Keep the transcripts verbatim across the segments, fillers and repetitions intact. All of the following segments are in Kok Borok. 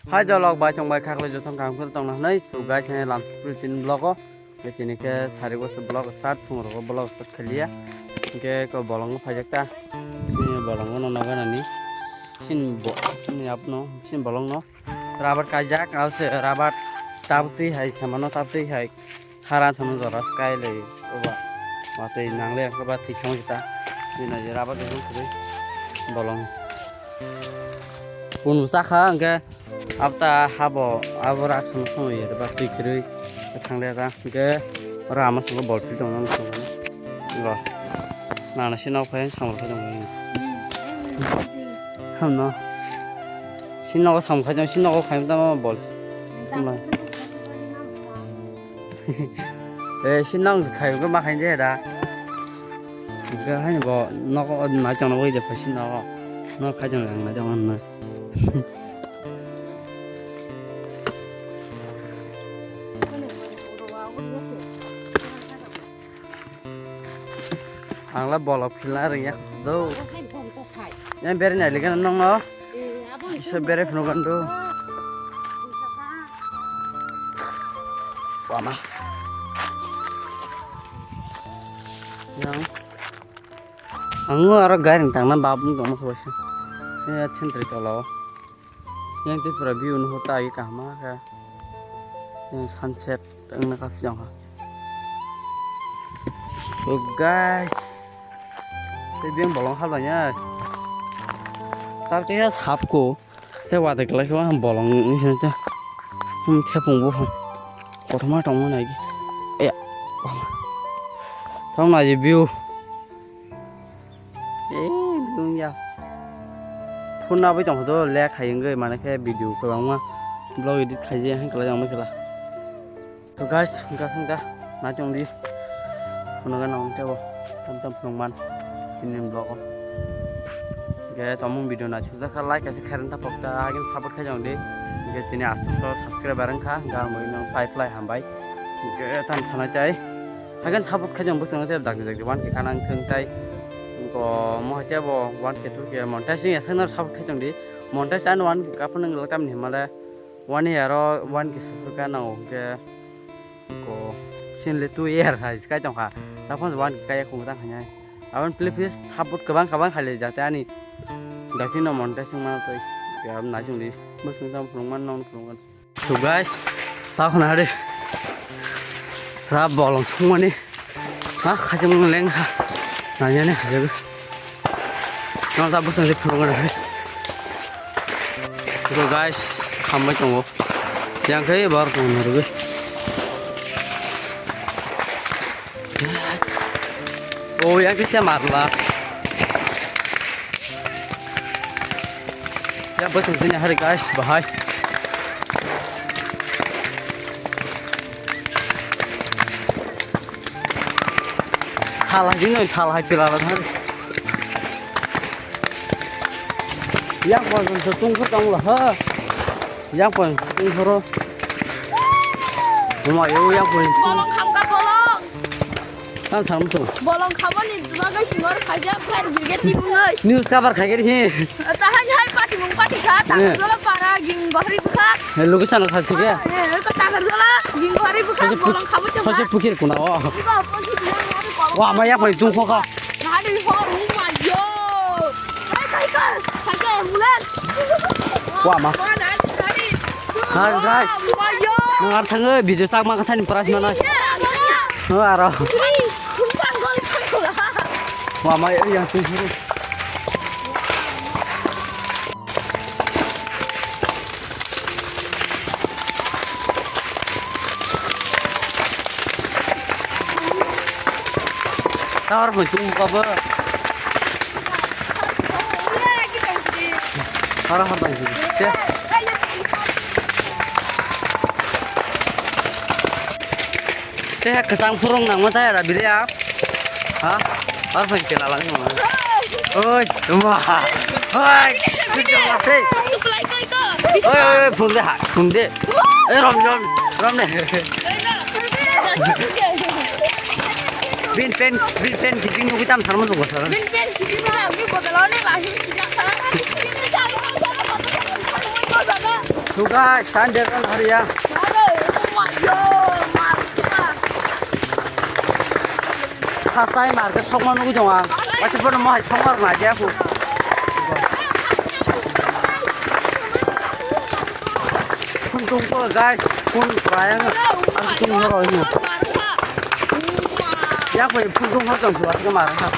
Hai jolok bai chong bai khakle jothong kaham khe tongna hwnwi, so guys, hai lam sipri tin vlog o. Tei tini khe sari boso vlog start, phung rogo vlog start khaliya. Hingke ko bolong no phaijak ta. Sini bolong no nogo nani. Sini bo, sini ap no, sini bolong no. Rabar kaijak, aro se rabar tabtwi hai samano tabtwi hai. Haran thangma jora sky le oba. Watwi nangle oba thik thangma kita. Bina je rubber de thang khe bolong. Pun sakha hingke abta habo abo rak thangma thangma ye ba twi kwrwi thangle ta hingke ora ama thangma bol phi tong nang thangma. Lo. Nana sino phai samro phai tong. Hamno. Sino ko sam khai tong sino ko khai tong bol. Hamno. Eh, si nang khai ko ma khai je da. Ga hai bo nok o na chang bo je pha si nok. Nok khai jang na jang na. Ang la bolok philna rwngya do. Yang beri nai liga nong no. Isa beri phunu kan do. Wama. Yang. Ang aro gari tangna bab nung tong ma khoboi. Ya chentri tolo. Yang Tripura view no hota agi kahma khe. Yang sunset wngna kasi jong ha. So guys, tei beng bolong halbai ya. Tar khe ya sap ko. Tei wade kelai khe bolong ni sini tei. Hmm, thepung bo. Kothoma tongma nai. Ya. Tong nai view. Eh, biyung ya. Phone na bai tong do lek hai wngwi mane khe video kwbangma vlog edit khai je hai kwlai ang bai khala. To guys, hwnkha swng da na chong di. Phone ga nang tebo tam tam phone man tini vlog o. Ge tomung video na chujak kha like kaisa khairang ta pokta hagen support khai jong di. Ge tini asto so subscriber wngkha ga mo no pai phlai hambai. Ge tam sanai tai. Hagan support khai jong bwskango tei dakti dakti one K kanang thung tai. Ko mo hai tei bo one K two K monetize ni aswk no support khai jong di. Monetize ano one K kapang nang tam ni himale one year o one K support ka nango ke ko sinle two year hai kai tong kha. Tapon one K kai khung tang hanya. Abon please support kabang kabang khai le jate ani dakti no monetize ma tai. Ya na jong di bwskango tam phung man nong phung man. So guys, ta khna hari. Rab bolong sungmani. Ha, khajang leng ha. Nanya ne hajabe. Nang ta busang de phunung hari. So guys, khambai tongo. Yang khe bar tong na rugi. Oh, yang kita marla. Ya, betul punya hari guys, bahai. Salah jino, salah pilala hari. Yang pon tu tunggu tong lah, ha. Yang pon tunggu ro. Rumah yo yang pon. Bolong khamka bolong. Tam sam tu. Bolong khamani bagwi sumar khaja fire brigade ni bungai. News cover khai gari hi. Tahan hai party mung party kha, eh. Tahan jola para ging bahari bukha. He location kha thik he. Eh, ko tahan jola ging bahari bukha, bolong khamo chama. Hoise pukir kuna o. Wa ma ya pai tung kho kha. Nadi ho ru ma yo. Hai kai kai, kai kai ambulance. Wa ma. Hai, hai. Nang ar thangwi video sak ma kha thani prize mana. Nang aro. Wama yang sing suru. Tawar pun tung kaba. Hara hara tang sini. Te. Te ha kesang purung nang mata ya da bili ya. Ha? Har pun kela lang ma. Oi, ma. Oi. Oi, oi, phun de ha, phun de. Eh, rom, rom, rom ne. Bin pen, bin pen kiting nugui tam sarma nugui sar. Bin pen kiting nugui bodol ne lagi. Guys, Sunday ron hariya. Khasai market sokma nugui tongo ang. Waisa bono mohai sokma rok nai dia kho. Phun tong kho guys, phun rayang. Ang phun rayang. Ya kho phun tong kho tong kho mar kha.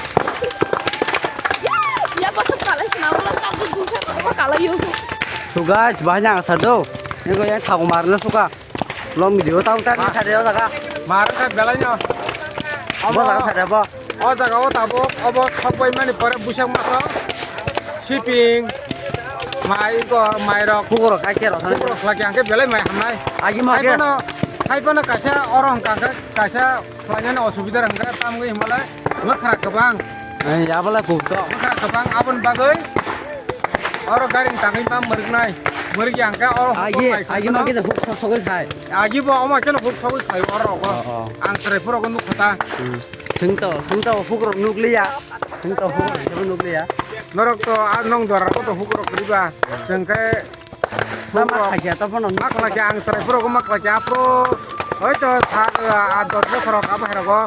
So guys, bahai nang sa do. Ni ko yang thago mar na suka. Long video tau tau ni sa de o jaga. Mar kha belai no. Bo jaga sa de bo. O jaga o tabuk obo sokbai mani pore busak maso. Siping. Mai ko mai rok. Khukurok kai ke rok. Khukurok lagi angke belai mai hamnai. Agi ma ke. Hai pano, hai pano kaisa oro hwnkha khe kaisa khlainani osubida hwnkha tamgwi hwnmalai mwkhra kwbang. Ai, ya bala kuk to. Mwkhra kwbang aboni bagwi oro gari tangwi ma mwrwknai. Mwrwk ya hwnkhe oro agi, agi ma khe huk sok sogwi khai. Agi bo omo khe huk sogwi khai oro rogo. Oh, oh. Ang chwrai phuru nukha ta. Hmm. Sing to, sing to hukrok nukliya. Sing to hukrok nukliya. Norok to a nong dora ko to hukrok riba. Sengke Tama khaikya, tamo no. Maklaki ang chwrai phuru maklaki aphuru. Hoito sa, ah, dos bochor rok abo hai rogo.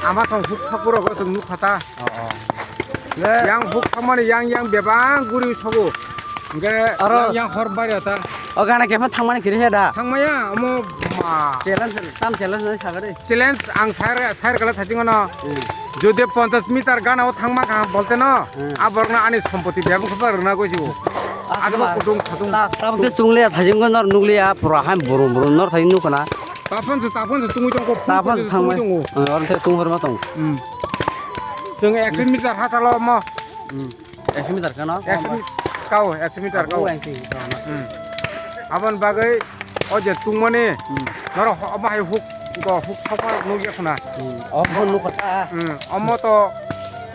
Ama song huk sokuro go song nukha ta. Oh, oh. Yang huk samani yang yang bebang guri sogo. Hingke aro yang, yang hor bari ta. O gana kepha thangmani kiri he da. Thangmaya omo ma. Challenge, tam challenge nai sagade. Challenge ang sair, sair kala thajing ono. Hmm. Jodi ponchash meter gana o thangma kha bolte no, hmm, a borok no ani sompoti bebak khe rwna goi jibo. Aswk aswk ma. Kutung khatung. Ta, ta bokhe chungle thajing go nor nukliya pura ham buru buru nor thajing nukana. Taphon se, taphon se tungui tong ko. Taphon se thangma. Tungui tong ko. Hmm, oro se tung horma tong. Hmm. Chwng ekso meter ha talo mo. Hmm. Ekso meter kano? Ekso mi-, kao, ekso meter kao. Abo ekso meter kano. Hmm. Aboni bagwi o je tungmani, hmm, norok ho-, omo hai huk, go huk sokma nukya khuna. Hmm. Omo nukha ta. Hmm. Omo to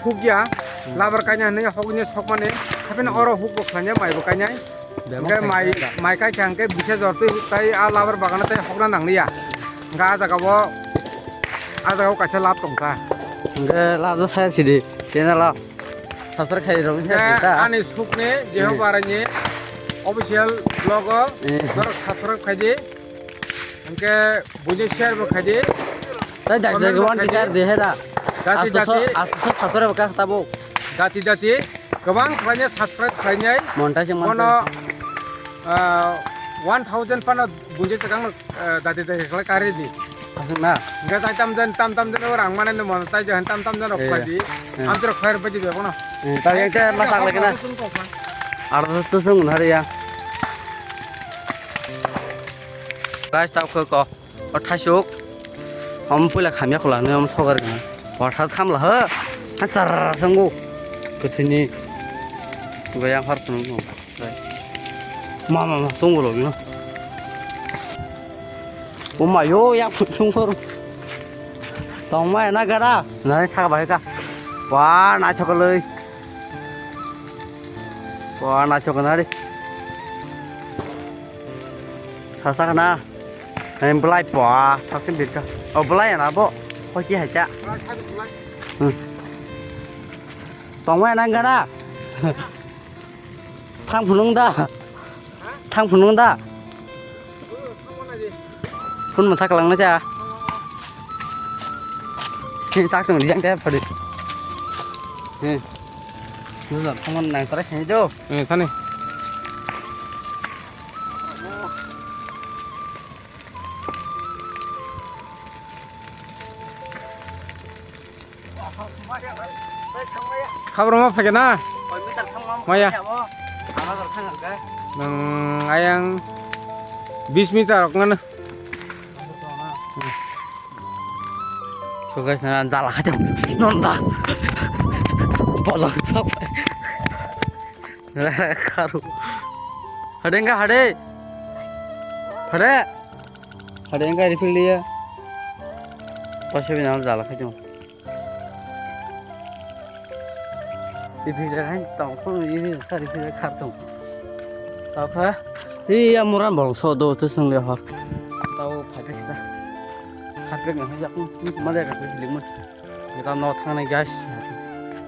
hukya, hmm, labar kainai hinwi hokni sokmani. Hapheno oro huk bo khlainai, mai bo kainai. Hwnkhe mai, mai kaikha hwnkhe bisa jor twi tai a labar bagano tai hokna nangliya. Hwnkhe a jaga o, a jaga o kaisa lab tongkha. Hwnkhe lab no sai sidi, channel o. Subscribe khairok wngkha. Ani sukni Jehova Araini official vlog o, eh, norok subscribe khaidi. Hwnkhe buini share bo khaidi. Tai dak dak wan khaidi. Share de heda. Dati dati. Asto so subscribe ka tabo. Dati dati. Kwbang khlainai subscribe khlainai. Monetization. Bono, ah, one thousand phano buini chwkang no, ah, dati dati khlai kari di. Aswk na? Hwnkhe tai tam jen, tam tam jen rang mane no mono tai jen tam tam jen rok khlai di. Eh. Amtwrok khlai rwbai di bebono. Eh, tai yang te ma tak lagi na. Ardo to sung na ya. Guys, tau kho ko. O thaisuk. Om puila khamya khula ne om sogar gana. Hothat khamla ha. Ha char sangu. Kuthini. Goyang har phunu. Ma, ma, ma, tunggu lo, no. O ma, yo, ya, phung, phung, phung. Tong ma, na, gara. Na, sa, bai, ka. Wa, na, chok, loi. Wa, na, chok, na, ri. Sa, sa, na. Em, belai, wa, sa, sin, bir, ka. O, belai, na, bo. Ko, ki, hai, cha. Hmm. Tong ma, na, gara. Thang phunung da. Thang phunung da. Phun masa kalang na cha. Ni sak tung di jang te phadi. Ni. Ni la phang nang tara khe do. Ni thani. Khabro ma phai na? Maya. Nang ayang bis meter rok ngana. So guys, na jala khacha nonda. Bolong sok. Kharu. Hade nga hade. Hade. Hade nga refill dia. Pasal bina jala khacha. Iphijak hai tongkol ni ini sari phijak khartong. Tokha iya muran bolong so do to sung le hor. Tau phai phai kita. Harpek na hajak male ka ling mun. Kita no thang nai guys.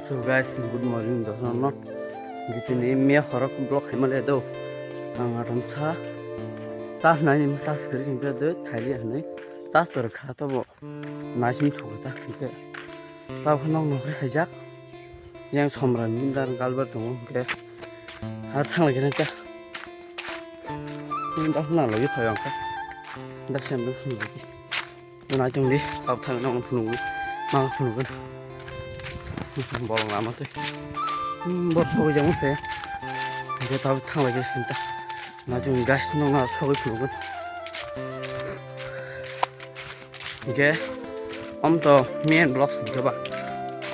So guys, good morning dosno no. Gitu ni me horok block hai male do. Ang aram sa. Sas nai ni sas kiri hingke de thaili hanai. Sas tor kha to bo. Nai sing thugo ta hingke. Tao kha nong nokre haijak. Yang somra ni dar galbar tongo hingke. Har thang lagi nang ta. Ni da hna lagi phai ang ka. Da sem da hna lagi. Nai tong di, tabuk thang nang phunugwi, ma phunugwi. Bolong lama twi. Hmm, bor sogwi jamo se. Hingke tabuk thang lai se sinta. Nai tong gas nang na sogwi phunugwi. Hingke, om to main block hingke ba.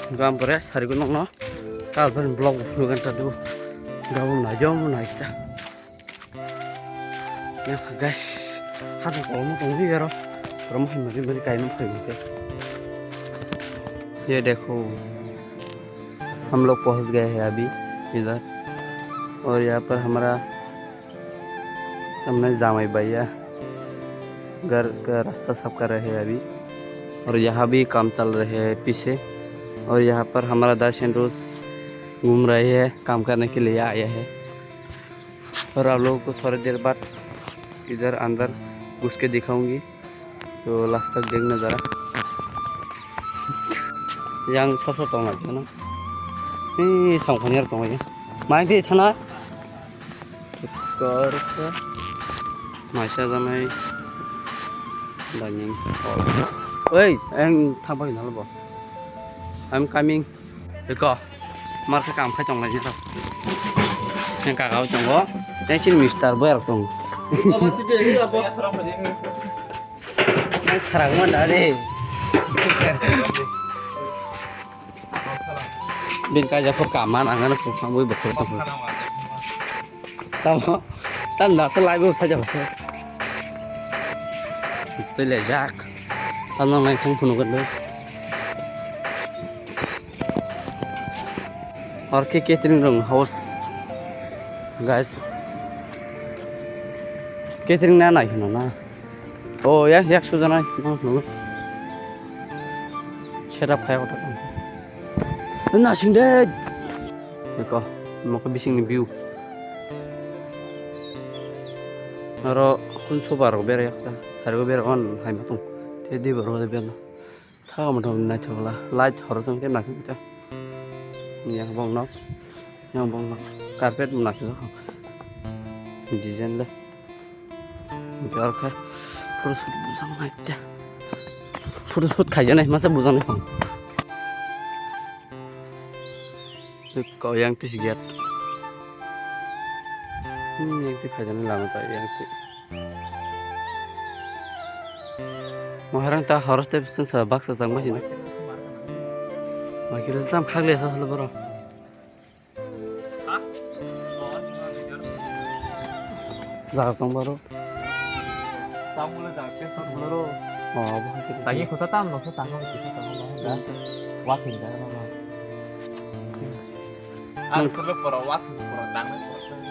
Hingke am pore sarigo nokno. Tal pore block phunugwi ta du. Gabung nai jom nai ta. Yang guys, hati kolom tong di ero. Rom hai mari mari kaino phai ke. ये देखो, हम लोग पहुंच गए हैं अभी इधर। और यहाँ पर हमारा हमने जामाई भैया घर का रास्ता साफ कर रहे हैं अभी। और यहाँ भी काम चल रहे हैं पीछे। और यहाँ पर हमारा दास एंड रोज घूम रहे हैं, काम करने के लिए आए हैं। और आप लोगों को थोड़ी देर बाद इधर अंदर घुस के दिखाऊंगी, तो लास्ट तक देखना जरा। Yang sop sop tong lagi na. Ni samkhani ar tong lagi. Mai di thana. Kor kha. Maisa jamai. Dani. Oi, ang thang pai na bo. I'm coming. Eko, mar khe kam khai tong lai nai rok. Yang kaka bo tongo. Yang sini mister boy rok tongo. Yang sarang mana deh. Bin kaja pur kaman angana pur pangui bekhor tong. Tamo, tam da se live sa jabo se. Tui le jak. Tam nang nai phung phunu kan. Or ke catering rong house. Guys. Catering na nai khna na. Oh, yak yak sujanai nang phunu. Setup khai kota. Na sing de. Eko, mokhe bisingni view. Aro kun soba rok berai yakta, sari o berai on hai ma tong. Te di boro de beno. Sa ma tong nai thok la, light horo tong te ma thok ta. Yang bong nok, yang bong nok. Carpet ma thok. Design le. Jar kha. Photo shoot bujang nai te. Photo shoot khai janai masa bujang nai. Kau yang tis giat. Hmm, yang tis khajan lama ta yang tis. Maharang ta horos te bisan sa baksa sang basi na. Makir tam khagli sa salo boro. Jaga tong baro. Tam bole jaga te sar boro. Oh, bahai kiri. Tangi kota tam no, tangi kota tam no. Wathing jaga no. Ang solo poro wathing poro tangi.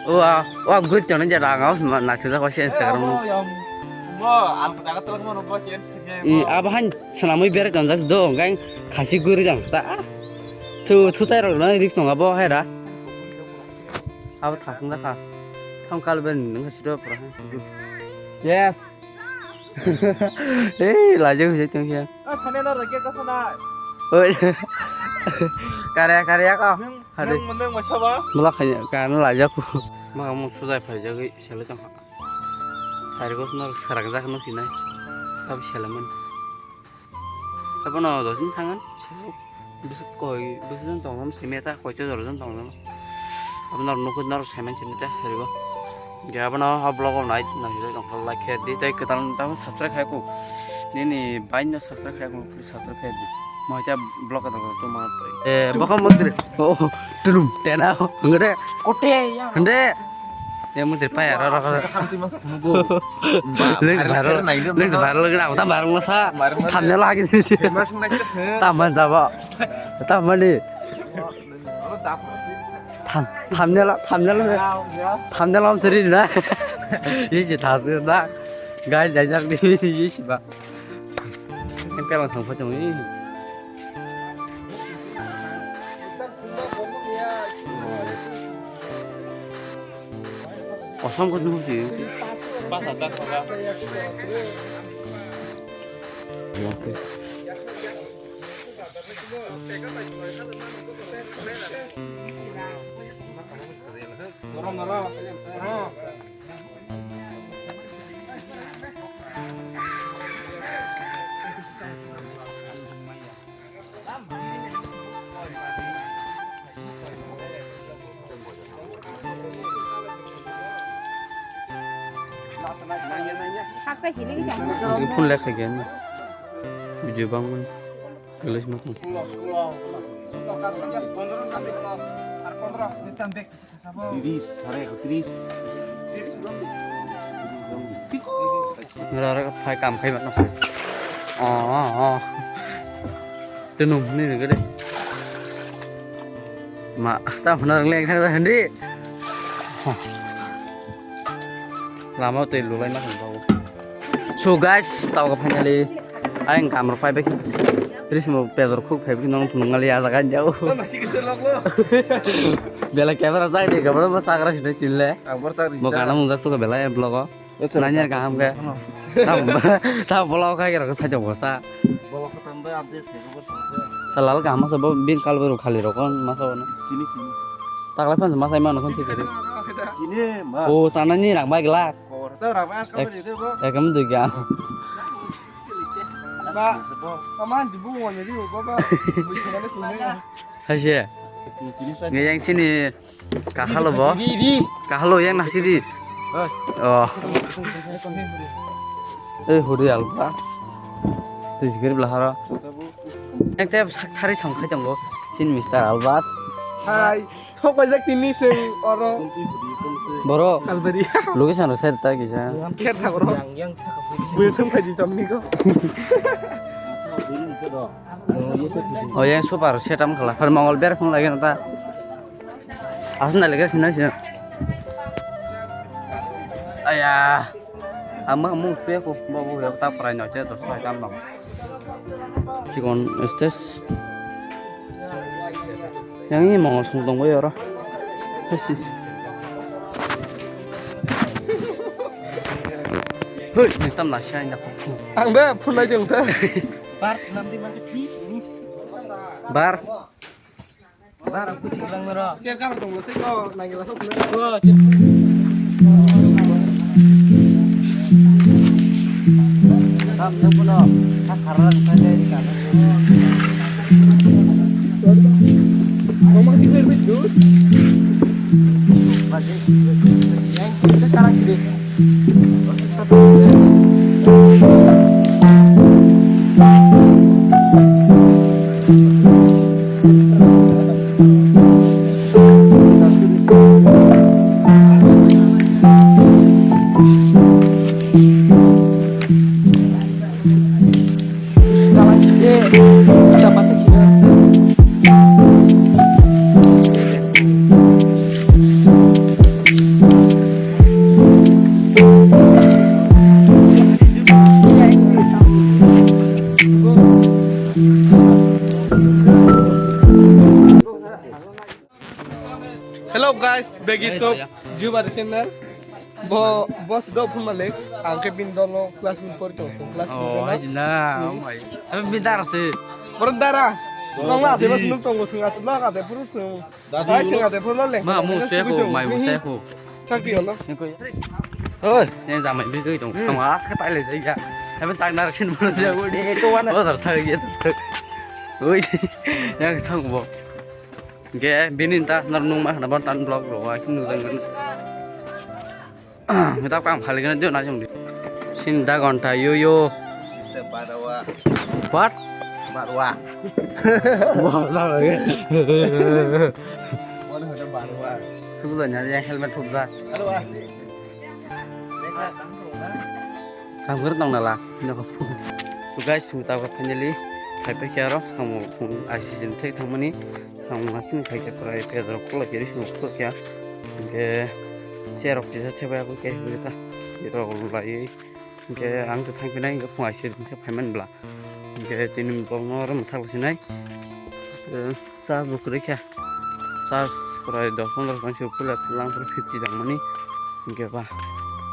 Wa, wa guri chana jara ang aus ma na sida ko Instagram. Bo, bo, ang jaga tolak mo bo. I abahan senamwi berai tonjak do, hwnkhe khasi guri jang ta. Thu, thu tai rok no risk nong abo hai ra. Abo thasung da kha. Tham kal ben nang si do pura. Yes. Ei, lajak hujai tong khe. Ah, thane no rake ka sana. Oi. Karya, karya ka. Nang, hade. Nang mundang masa ba? Mula khanya, kana lajak ku. Ma mo sujai phai jagwi sele tong kha. Sari gos no sarang jak no sinai. Abo sele man. Abono dosini thangan. Bwswk koi, bwswk jon tongmani simi ta, koito jora jon tongmani. Abono norok nukui norok saiman simi ta, sarigo. Ge abono ha vlog o nai, nai tong kha, like khe di, tei kwtal tamo subscribe khai ku. Nini bai no subscribe khai ku, subscribe khai di. Mo ta vlog ka tong tong ma. Eh, bokha mondir. Oh, tulum, tena, ngre. Kote, ya. Hende. Yang menteri payah rara. Hamti mas kunugo. Lek viral, lek viral lagi nak utang barang masa. Thumbnail lagi. Mas nak kita se. Taman jaba. Taman ni. Tham, thumbnail, thumbnail ni. Thumbnail am seri na. Ini sih tas na. Guys, jajak di ini sih ba. Yang pelang sang pocong ini. Oh, Thang ko nusi. Haksa hili ki jang. Ang phone lekha gyan. Video bang man. Kalis ma tong. Tiris, sare ko tiris. Ngira ora phai kam khai matno. Oh, oh, oh. Tunum ni ni gede. Ma, ta phana rang leng thang hindi. Lama tei lulai ma thang bawo. So guys, tau ka finally. Ayang kamar phai bek. Tris mo pedor khuk phai bek nong tunung ngali ya jaga jauh. Bela camera sai de, camera mo sakra sini tinle. Ang bor chakri. Mo kana mung jasu ka bela ya vlog o. Nanya kaham ke. Tam, tam vlog ka kira ka sai jauh sa. Vlog ka tam da update sai ko bor sa. Salal kaham sa bo bin kal bo khali rokon masa wana. Sini sini. Taklai phan masa ima nokon thik kare. Sini ma. O sana ni rang bai glak. Ekam dui ga. Ba, paman jibu wani ri baba. Haise. Nge yang sini kahalo bo. Kahalo yang nasi di. Oh. Eh hudi alba. Tui jigir belahara. Yang te sak thari sam khai tongo. Sin Mister Albas. Hai. Sok paijak tini seng oro. Boro. Albari. Location ro set ta kisa. Kher thak oro. Buya sung phaidi chamni ko. O yang super setam khala. Har mangol ber phung lagi nata. Asna lagi sini sini. Aya. Ama mung pe ko babu ya ta prai no te to sai tam no. Chikon stage. Yang ini mongol song tong bai oro. Hesi. Hei, tam na shai na. Ang be phunai jeng ta. Bar sinam di mangke thi. Bar. Bar aku sih lang nero. Chair cover tong sih ko nang gila sok. Oh, chair. Tam yang puno. Mama di ber ber dud. Yang sih sekarang sih. Hello guys, begi top Juba the channel. Bo boss go phun malik, ang ke bin dolo class bin por to, class bin Oh, dolo. Hai na, oh my. Tapi bin dar se. Bro dara. Nong la se bas nuk tong sung at, lo ka se puru sung. Hai sung at puru lo le. Ma mu se ko, mai mu se ko. Chak di holo. Oi. Yang jamai bi ko tong, sama as ka tai le jai ya. Tapi chak nar sin mo jai ko. Ko wana. Bo dar thag ye. Oi. Yang sang bo. Ge bini ta nar nung ma hana bon tan blog ro wa kin nung jang. Mita kam khali gana dio na jong di. Sin da gonta yo yo. Barwa. What? Barwa. Wah, salah ya. Mana ada barwa. Sudah nyari yang helmet sudah. Halo, ah. Kam khe tong nala. So guys, chwng tabuk finally phai paikha aro, samung phung I C C ni thek thangmani, samung atwng khaikhe prai pejak rok khulai khe, risi rok khulai khe, hinkhe chair rok kisa thepai khe, hinkhe ta rok laiwi, hinkhe ang to thang phinai, hinkhe phung I C C ni thek phaimani bwla, hinkhe tini borokno oro mwthak sinai. Charge bo kwrwi khe. Charge prai dos pondro tong sio puila lang phuru fifty tongmani. Hingke ba,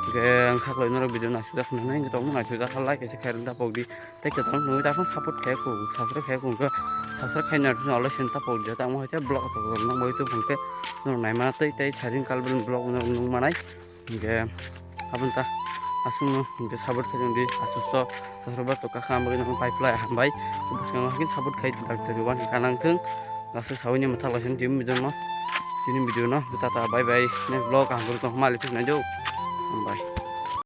hingke ang khaklai norok video naisujak nang nai, hingke tongmung naisujak kha, like kaisa khairok tapok di. Tei kwtal nungwi tapang support khai kung, subscribe khai kung, hingke subscribe khai nai, always tapok di, tamo hai khe vlog tapok nang bai tu hingke norok naimana tei tei saring kalbel vlog norok nung manai. Hingke aboni ta aswkno hingke support khai di, aswk so subscribe to kakha bagwi nang pai phlai hambai. Bwskango hingke support khai di, tak tari wan kanang thung. Aswk sawi ni mwthak lai sini tini video no, tini video no, tata bye bye, next vlog ang tong mali phik nai do. Hambai.